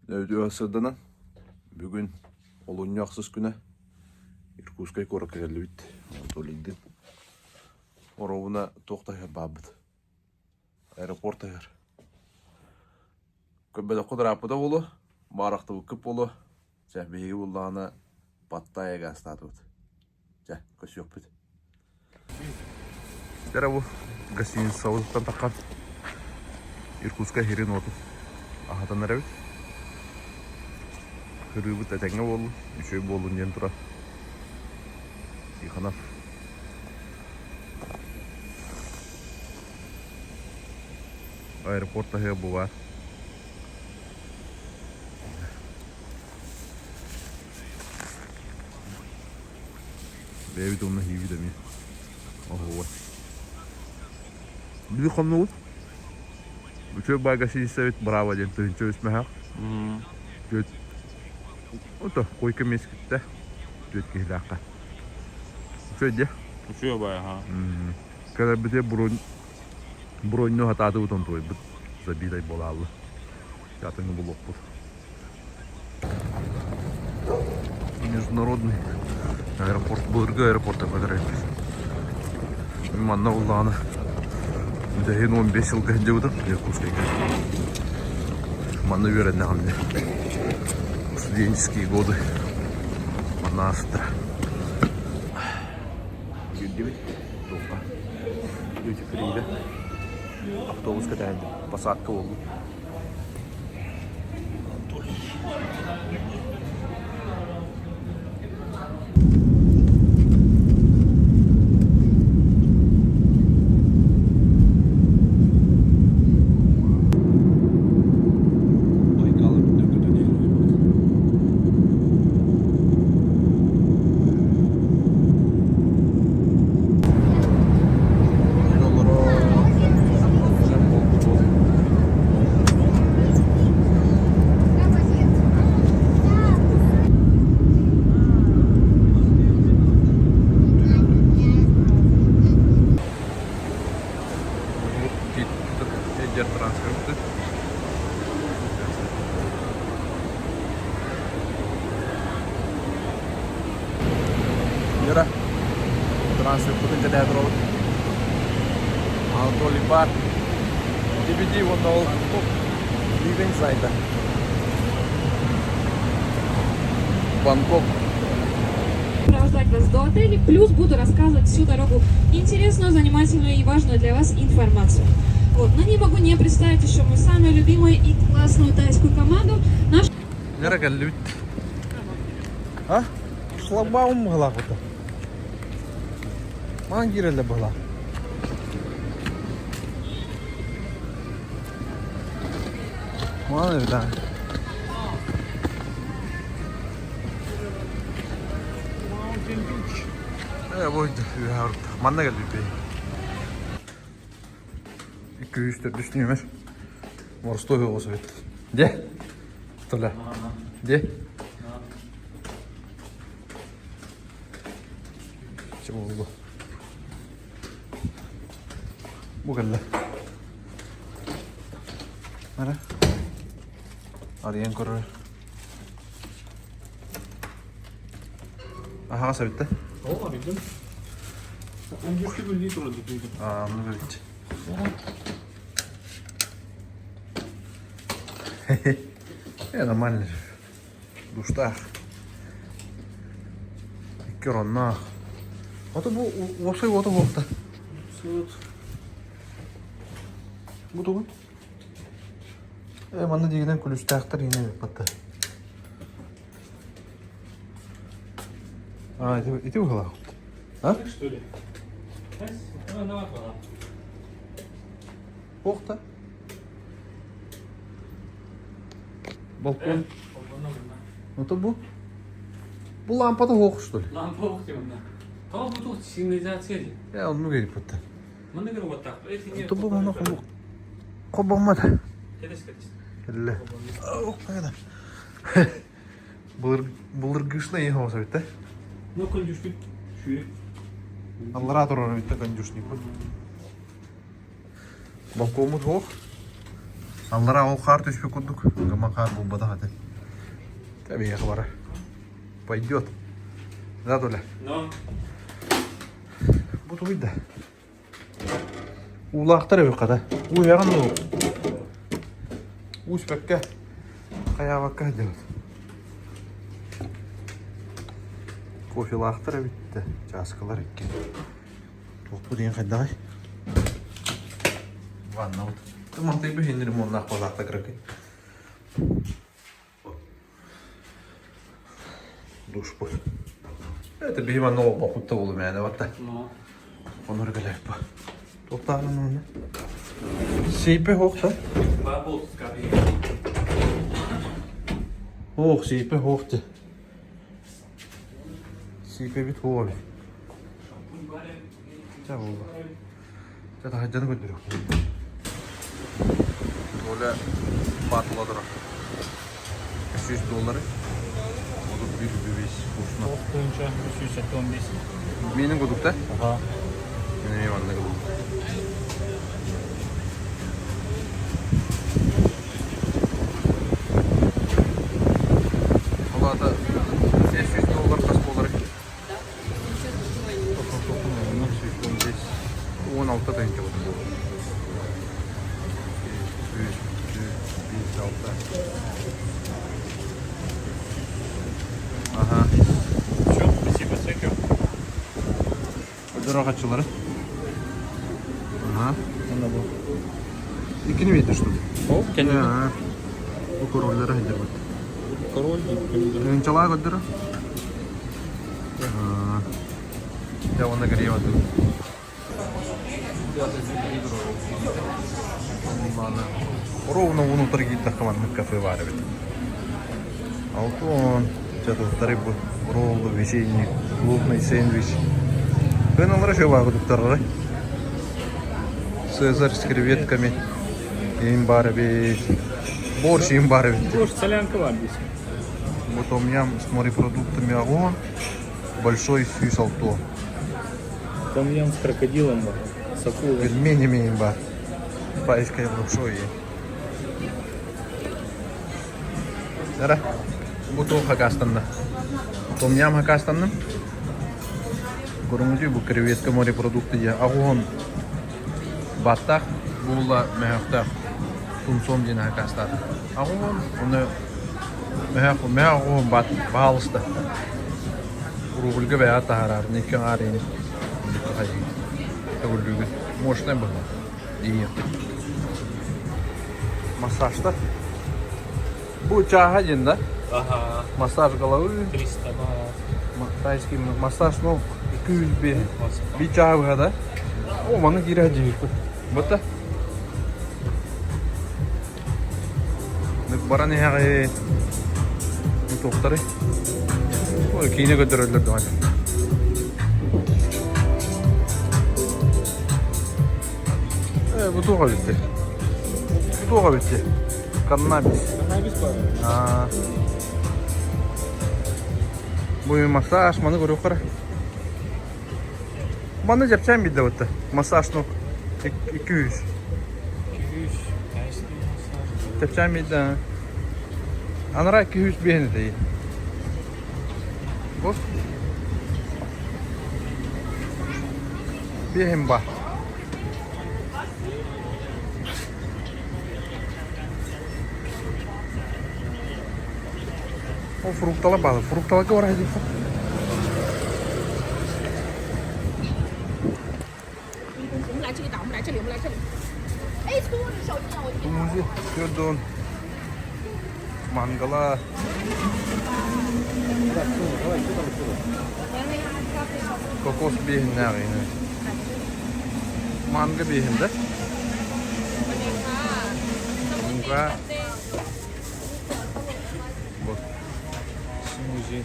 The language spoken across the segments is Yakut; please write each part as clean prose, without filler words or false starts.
Өтүө сырданан бүгүн олунньу ахсыс күнэ Иркутскай куоракка кэллибит. Анатолийдыын. Оруобуна туох таһыгар баарбыт. Аэропорт таһыгар. Көрбөтөххүт ырааппыта буолуо, баарахтыбыккыт буолуо. Чэ, биһиги буллаҕына Паттайяга астаатыбыт. Чэ, көрсүөхпүт. Дьэ бу гостиницабытыттан таххан Иркутскай сирин уотун аһатан эрэбит. Кырыыбыт этэҥҥэ буоллун, үчүгэй буоллун диэн турар Тихонов. Аэропорт таһыгар бу баар. Бэйэбит уонна иһиибит эмиэ оһуобай. Били хоннубут. Үчүгэй баай гостиница эбит, браво диэн тыһыынча үс мөһөөх. Түөрт ото койка миэскиттэ түөрт киһилээххэ. Үчүгэй дии. Үчүгэй баай аха. Кэлэрбитигэр бронь броньну хатаатыбыт онтуойбут забитай буолааллы. Атыҥы булуохпут. Международный аэропорт былыргы аэропорта көтөр эбит. Манна буллаҕына бүтэһин 15 сылга сылдьыбытым Иркутскайга. Манна үөрэннэҕим дии. Студенческие годы манна ааспыттара. Киирдибит туохха? Duty free Автобус кэтэһэллэр. Посадка буолбут. Байкал үрдүнэн көтөн иһэр Вера, трансферпутун кэтээ туробут. Анатолий Бар. DVD уонна ол Ливень сайта. Бангкок. Провожать вас до отеля, плюс буду рассказывать всю дорогу интересную, занимательную и важную для вас информацию. Вот. Но не могу не представить еще мою самую любимую и классную тайскую команду. Наш... Вера кэллибит. А? Шлагбаум быһалаах Маан киирэллэр быһалаах. Маан эбит аа. Ээ, бу манна кэлбиппит. Икки үс төрдүс нүөмэр. Морской оҕус эбит. Де? Толя. Де? Чэ буолла. Бу кэллэ. Ара. Арыйан көрөр. Аһаҕас эбит да? О, арыйдым. Үгүстү билии турар дии. Аа, ну эбит. Э, нормально. Душтаах. Икки оронноох. Ото бу уопсай уота буолта. Суут. Бу тугун? Э, манна дигинен күлүстээхтэр иҥэ баппатта. А, ити, ити быһылаах. А? Что ли? Ох та. Балкон. Ну бу. Бу лампата суох что ли? Лампа суох диэн Тоҕо бу туох сигнализация дии? Э, оннук эриппиттэр. Манна көр уоттаах. То бу манна хобоммат. Кэлэс кэлэс. Кэллэ. Ох, хайда. Былыр былыргышна еһ оҕос эбит да? Ну, кондюшник. Шү. Аллараа турар эбит да кондюшник. Балкоммут суох. Аллараа ол хаар түспүт курдук, гыма хаар булбатах этэ. Тэбиэхэ бара. Пойдет. Да, Толя? Но. Бу тугуй да? Уулаахтар эбит хата. Уу үһэҕин дуу? Уу испэккэ, хайаабакка сылдьабыт. Кофелаахтар эбит да, чааскалар икки. Туохпут диэн хайдаҕый? Ваннабыт. Мантайбы иһин ремоннаах буолаахта кыракый. Душпут. Это биһи манна олбохпут да буолу мээнэ батта. Онор кэлэппэ. Туохтааҕын уонна? Сейпе хоох да? Хоох, сейпе хоох де. Сейпебит хоох эбит. Чэ буолла. Чэ таһырдьаны көрдөрүөх. Толя батла турар. 300 доллары. 31 5 вкусно. Тоғыз 375. Менің кудук да? Ага. Мен эми манна кудук. Ол ата 500 доллар хас буолар? 16 тыһыынча буолуо. 3, 4, 5, 6. Ага. Все, спасибо, thank you. Дорогачылары. Ага. Онно бу. Иккини биэрдэ что ли? Ол кэнники. Бу короллары сылдьарбыт. Король. Тыһыынчалаах көрдөрө. Дьэ уонна грева Ровно внутрь киирдэххэ маннык кафе баар эбит. Алтон, чатылтары бу роллу, весенний, клубный сэндвич. Кыналара шөбағы туттарары. Цезарь с креветками. Им бар эбит. Борщ им бар эбит. Борщ солянка бар здесь. Вот у меня с морепродуктами огонь. Большой сүүс алто. Том ям с крокодилом бар. С акулой. Пельмени бар. Тайская лапшой. Ара, бу туох хакастанна. Том ям хакастанным. Көрүҥүтүй бу креветка морепродукты диye. Агуон баттах була мөһөхтөх тунцом диэн хакастаатым. Агуон оны мөһөх мөһөх агуон бат баалыста. Рубльга бэйэҕэ таһаарарын икки аҥаар иһин төгүллүүгүт. Мощнай быһыылаах диэхпит. Массажтар. Бу чааһа диэн да? Ага. Массаж головы. 300 бат. Тайский массаж, ну, 205. Би чааһа быһа да? О, маны киирэ дьиһикпит. Бата. Баран иһэҕи туохтары киинэ көрдөрөллөр даҕаны. Э, бу туох эбит Бу туох эбит Каннабис. Каннабис баар. Бу массаж, маны көрүөххэ. Манна дьэпчээн биирдэ бытта. Массаж ног 200. 200. Тайский массаж. Чэпчээн биирдэ. Анараа 200 биэһин этэй. Бу биэһин ба. Ол фруктала баалы. Фрукталарга барар диэххэ. Тумузи, мангала. Кокос биэһиннээҕиини. Манго биэһин да? Муга. Вот. Смузи.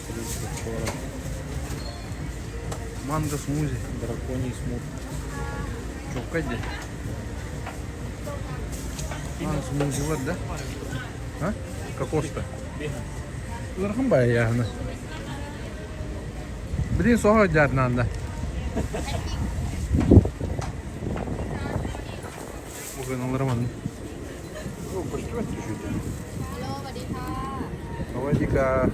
340. Манго смузи. Драконий смут. Чокка дии. А, смузилар да? А? Кокоста. Ыарахан баайааһына. Билин соһо дьаарнаанда. Бу гыналлара манна. Көстүбэт түшүтэ. Савадика.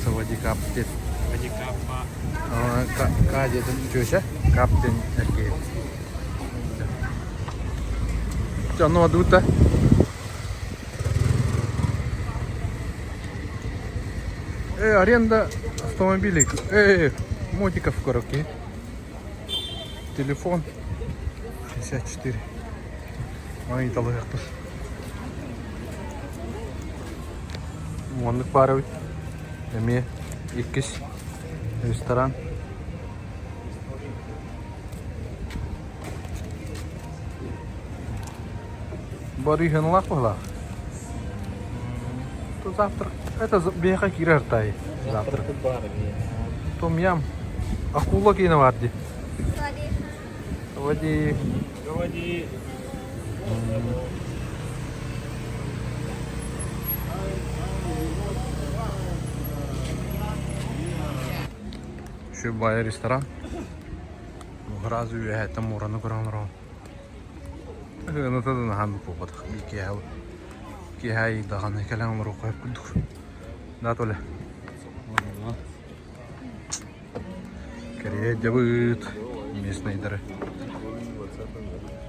Савадика диэн. Ка диэтин үтүөсэ. Кап диэн эркиһи. Дьону адуута. Э, аренда автомобилей. Э, мотиков короче. Телефон 64. Ай, талыахпыт. Оннук баар эбит. Эмиэ иккис ресторан. Барыһынлах быһылаах. То завтрак. Это биһиэхэ киирэр тай. Завтрак. Том ям. Акула киинэ бар дии. Води. Води. Шубай ресторан. Сразу үөһэттэн муораны көрөн олоробун. Ыната да наһаа буолбатах. Киэһэ киэһэ даҕаны кэлэн олоруохха сөп курдук. Да, Толя? Кэриэ дьабыт местныйдары.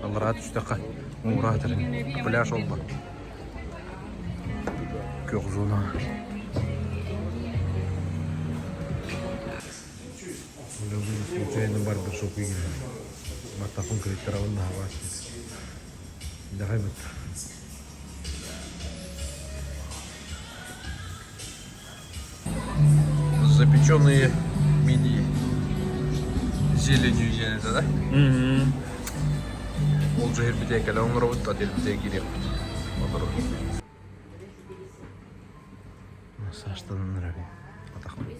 Аллараа түстэххэ муура этэрин. Пляж олба. Күөх зона. Случайно барбершоп киирэн баттахпын кырыйтарабын наһаа Дахайбыт. Запеченные мидии зеленью диэн это, да? Ол дьэһирбитэ кэлэ оҥоробут, отельбитэ киириэхпит. Массажтанан эрэ атахпын.